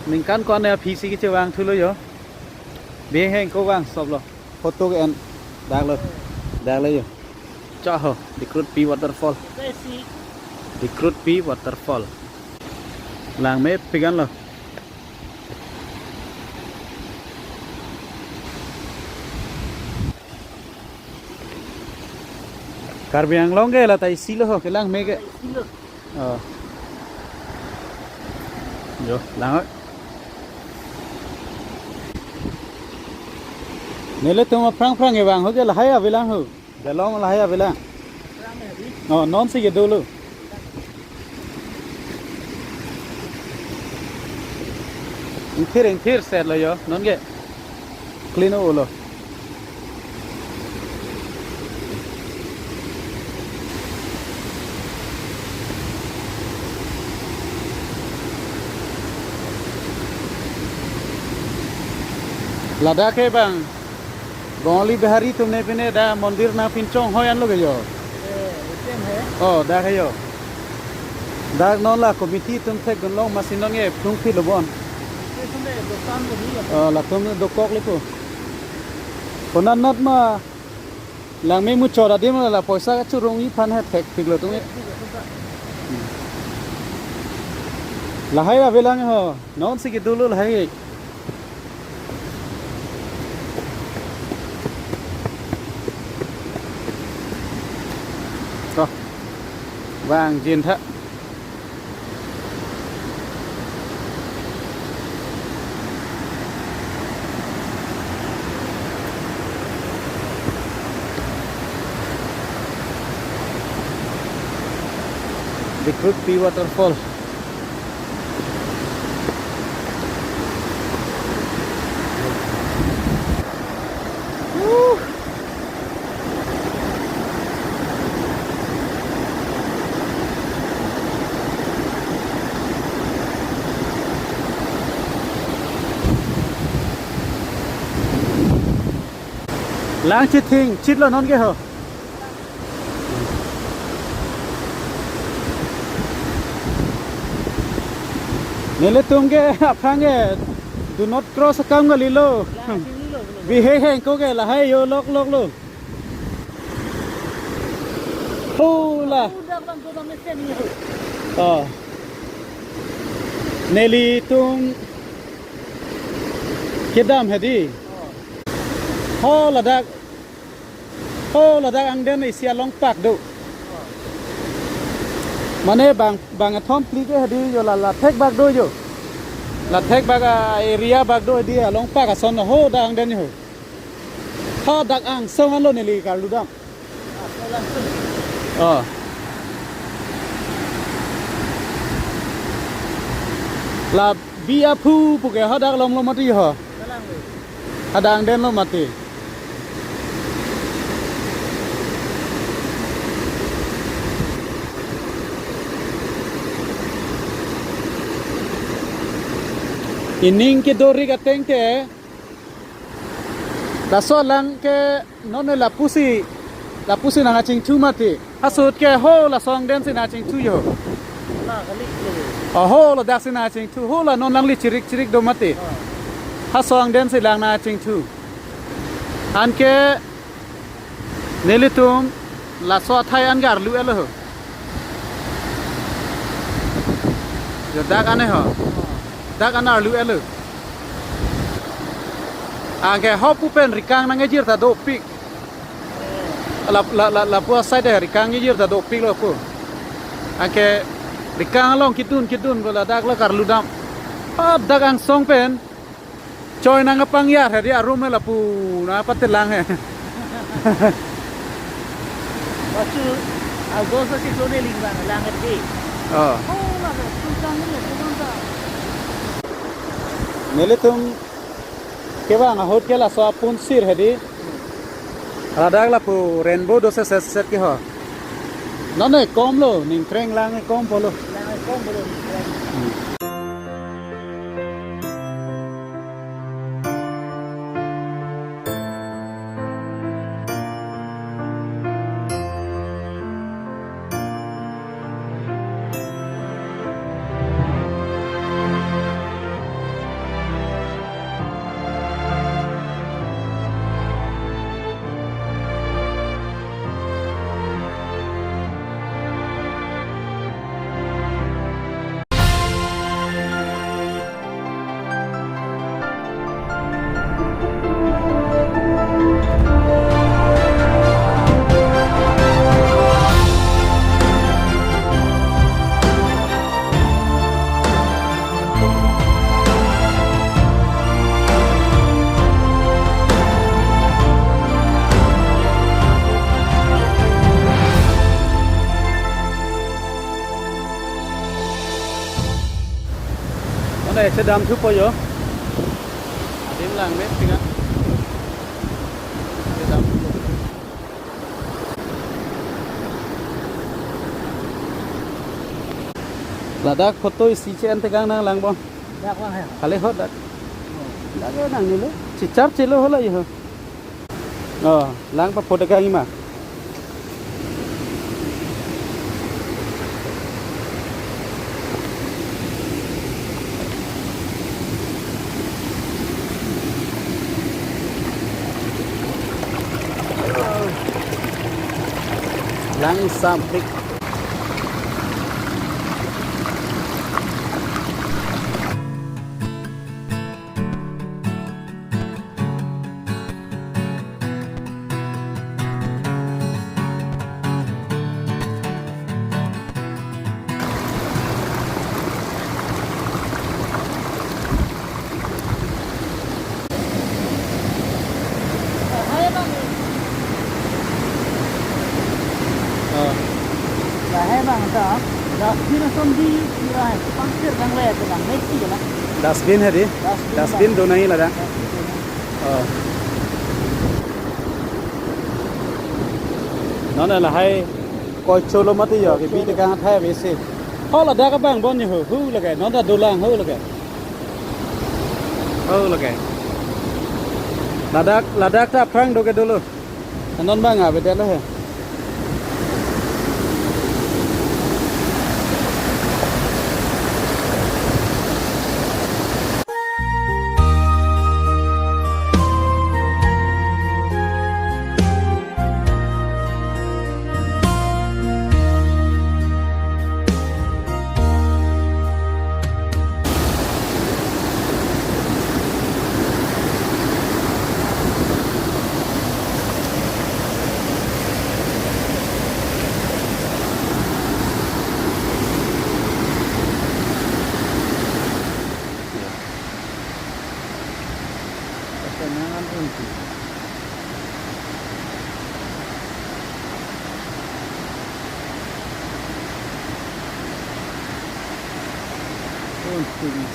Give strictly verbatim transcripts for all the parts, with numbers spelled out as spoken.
Ningkan ko-an aphi si kechevang thulo jo. Bihek heng ko vang stop lo. Photo ke-en. Dak lo. Dak lo jo. Cha ho. Dikrutpi waterfall. Dikrutpi waterfall. Langmepik an lo. Karbi Anglong ke la ta isi lo ho, kelang me ke. Isi lo. Oh. Jo, lang. Nelitum aphrang phrang kevang ho ke lahai avelang ho. Belong lahai avelang. Aphrang he di. Oh, non si kedo lo. Ingthir ingthir set lo jo, non ke. Clean o lo. Ladak ke bang Bongali Bihari atum ne pine dak mondir nangpinchong hoi an lo ke jo. Eh, item he. Oh, dak he jo. Dak non la committee atum thekdun long masi non ke phlung phi lo bon. Itum le dokan ko hi ya. Oh, latum dokok le ko. Konat nat ma langme muchot adim la poisa kachurungji aphan he thekpik lo atum ke. Lahai avelang ho. Non si kedo lo lahai. To. Vang jin tha. Dikrutpi waterfall. Lang chithing chit lo non ke ho. Nelitum ke aphrang ke do not cross akam kalilo. Bihek heng ko ke lahai jo lok lok lo. Ho la. Oh. Nelitum kedam he di. Ho ladak. Ho ladak angden isi along pak do. Mane bang bang athom phli ke he di jo la la thek bak do jo. La thek bak a area bak do he di along pak ason ho dak angden ho. Hadak angsong an lo neli karlu dam. Oh. La bi aphu puke hadak lom lo mati ho. Hadak angden lo mati. Ining kedo-ik ateng ke. Laso alang ke non lapusi, lapusi nangkachingthu mati. Ahut ke ho laso angden si nangchingthu jo. La kali kali. Oh, ho ladak si nangchingthu, ho la non alangli chirik chirik do mati. Ah. Laso angden si lang nangchingthu. Anke nelitum laso athai an ke arlu-et lo ho. Jo dak an he ho. Dak an arlu-et lo. Anke ho pu pen rikang nangkejir ta dopik. La la la lapu asai de rikang kejir ta dopik lo ko. Anke rikang along kedun kedun ko ladak lo karlu dam. Hadak angsong pen. Choi nangkapang yar he di arum he lapu nangpatelang he. Bachu, ago so si chone ling lang, lang he di. Oh. Oh, la he, chun chang ni le, chun chang. Nelitum kevang ahut ke laso apunsir he di. Ladak lapu rainbow do se set set ke ho. Non ne kom lo, ningkreng lang ne kom po lo. Lang ne kom po lo, ningkreng. Hmm. Ese damthupo jo. Adim langme pingan. Ese damthupo. Ladak photo isi che-en tekang nanglangbom. Dak lang he. Kali ho dak. Lake nangnelo. Chichar chelo ho la iho. Oh, lang pa photo kang ima. Lang sampik. Lahai abang ta dustbin ason di pura hai, pangkir dang le ke dang meki na. Dustbin hedi? Dustbin dustbin abang. Do nahi ladak. Dustbin do nahi. Oh. Non lahai koi cholo mati jo, ke bi tekang athai besi. Ho ladak abang bon ho, hu lake, non ta dolang hu lake. Hu lake. Ladak, ladak ta aphrang do ke dolo. Non abang avedetlo he.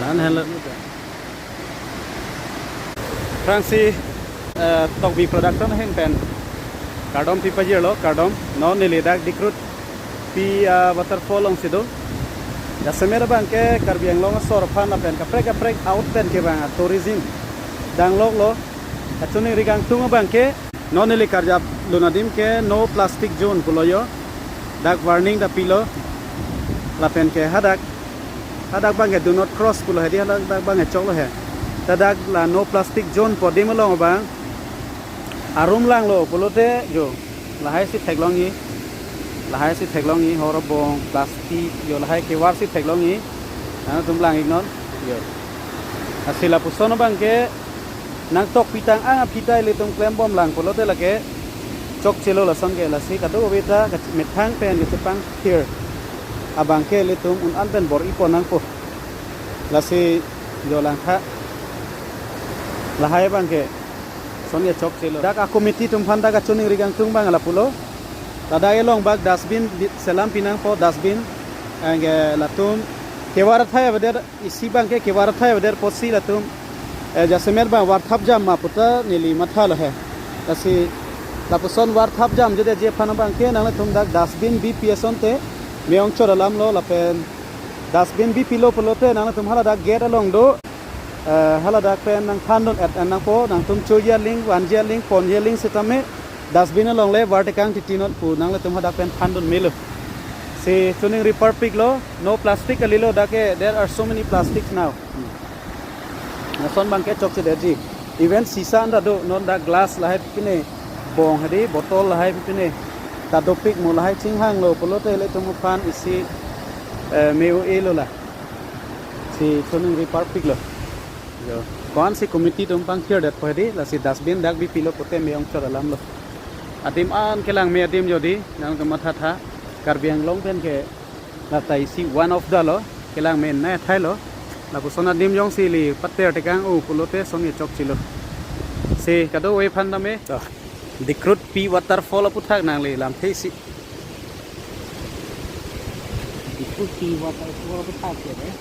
Lan helo. Aphrangsi, eh, Tokbi Production ahin pen kardom pipajirlo, kardom. Non neli dak Dikroot Pi, ah, waterfall alongsi do. Jasemet abang ke Karbi Anglong asor aphan lapen kaprek kaprek out pen kevang a-tourism dangloklo. Kachiningri kangtung abang ke non neli karjap lun adim ke no plastic zone pulo jo. Dak warning ta pilo. Lapen ke hadak, hadak abang ke do not cross pulo hedi, hadak abang ke choklo he. Ta dak la no plastic zone pu adim along abang arum langlo pulote jo. Lahai si theklongji. Lahai si theklongji, hor bong, plastic, jo lahai kevar si theklongji. Nangtum lang-iknon. Jo. Lasi lapuson abang ke nangtokpi tang-ang aphi ta ilitum klembom lang pulote lake chokchelo lason ke, lasi kadokave ta kach-, methang pen kachepangthir abang ke ilitum un-an pen bor-ipon nangpo. Lasi jo langtha. Lahai abang ke son ke chokchelo. Dak a-committee atum aphan dak kachiningri kangtung abang lapulo. Ladak elong bak dustbin di-, selam pinangpo dustbin. Anke latum kevar athai avedet, isi abang ke kevar athai avedet pusi latum, eh, jasemet abang varthap jam ma puta neli mathalo he. Lasi lapuson varthap jamjedetji aphan abang ke nanglitum dak dustbin bipi asonte me-ongchot alamlo lapen dustbin bipilo pulote nanglitum haladak gate along do, eh, haladak pen nangthandun-et nangpo, nangtum choji aling, vanji aling, ponji aling sitame dustbin along le var tekang titi non pu nanglitum hadak pen thandun melo. Si chiningri parpiklo, no plastic kalilo dak ke, there are so many plastics now. Lason abang ke chokchedetji. Even sisa anta do, non dak glass lahai pine, bong hedi, bottle lahai pine ta dopik mo, lahai chinghanglo pulote ilitum aphan isi, eh, me-o-elo la. Si chiningri parpiklo. Jo. Ko-ansi committee atum pangthirdetpo hedi, lasi dustbin dak bipilo pute me-ongchot alamlo. Adim an kelangme adim jo di, nangtum mathatha, Karbi Anglong pen ke lata isi one of the lo, kelangme nai thailo. Lapuson adim jongsi ili pater tekang-o pulote son ke chokchelo. Si kadokave aphan tame. To, Dikroot Pi waterfall aputhak nangli lamthe isi. Dikroot Pi waterfall aputhak ke, eh?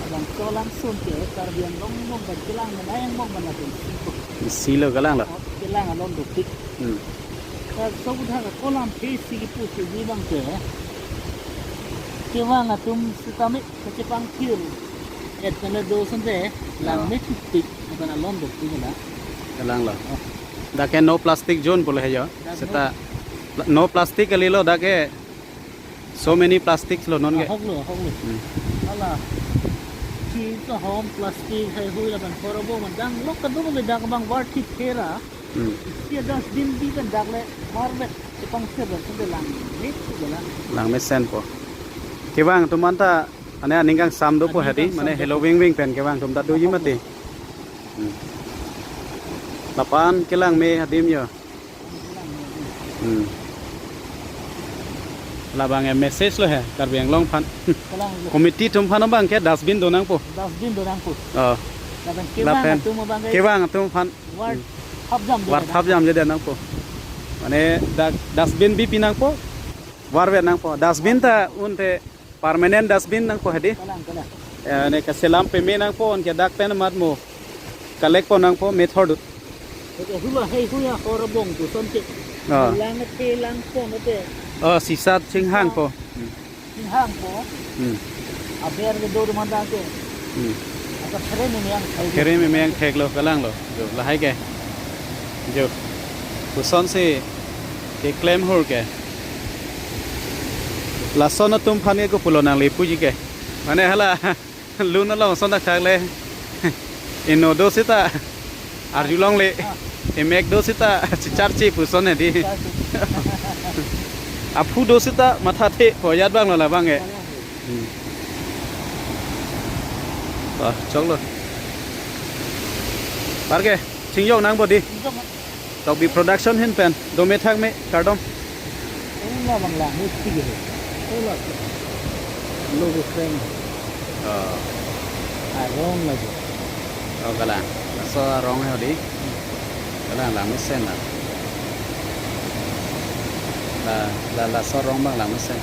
Langso langsun ke Karbi Anglong angbong pen kelang menai angbong pen lapen isi ko. Isi lo, kelang lo. Oh, kelang alon dopik. Hmm. Laso aputhak kolam phesi kipu si di abang ke. Kevang atum sitame kachepangthir et pen do asonte, lang Oh. me thupik, lapen alon dopik la. Kelang lo. Oh. Dak ke no plastic zone pulo he jo. Dak no Seta pla-, no plastic kalilo dak ke. So many plastics lo non ke. Ahok lo, ahok lo. Hmm. Hala. Chi kahom plastic haihui lapen horobong ma dang lok kadung le dak abang var thip thera. Hmm. Isi dustbin bi pen dak le varvet chepangthir asonte lang me thu bala. Lang mesenpo. Kevang atum anta, mane aning kangsam dopo Aning hedi, kangsam mane dopo. Helo vingving pen kevang atum ta doji mati. Hmm. Lapen kelang me adim jo. Hmm. Labang e message lo he, Karbi Anglong aphan. Kelang lo. Committee atum aphan abang ke dustbin do nangpo. Dustbin do nangpo. Oh. Lapen kevang Lapen atum abang ke kevang atum aphan. Var Hmm. thap jam do Var nang. Thap jam je do nangpo. Mane dak dustbin bi pi nangpo. Varvet nangpo. Dustbin ta unte permanent dustbin nangpo hedi. Kelang, kelang. Eh, ne kaselam peme nangpo, anke dak pen amat mo collect pon nangpo methor dut. Oke, hula hei huya horobong tu sonte. Oh. Lang te lang pon te. Oh, sisa chinghangpo. Chinghangpo. Hmm. Aber ke do manda ke. Hmm. Asa khere me meyang khai. Khere me meyang thek lo, kelang lo. Jo, lahai ke. Jo. Kosonsi keklem hur ke. Lason atum aphan ke kopulo nangli puji ke. Mane hala lun along ason thakthak le. Ino do seta arjulongle. Emek do seta chicharche puson hedi. Aphu do seta mathathe po ajat abang lo labang ke. Hmm. Ah, choklo. Par ke, chingjok nangpo di. Tokbi Production ahin pen, do methak me, kardom. Ula bang lang, mesti gitu. Ula. Lo ke friend. Oh. Arong lagi. Oh, kelang. Laso arong he di. Kelang, lang mesen la. La, la, laso arong abang lang mesen.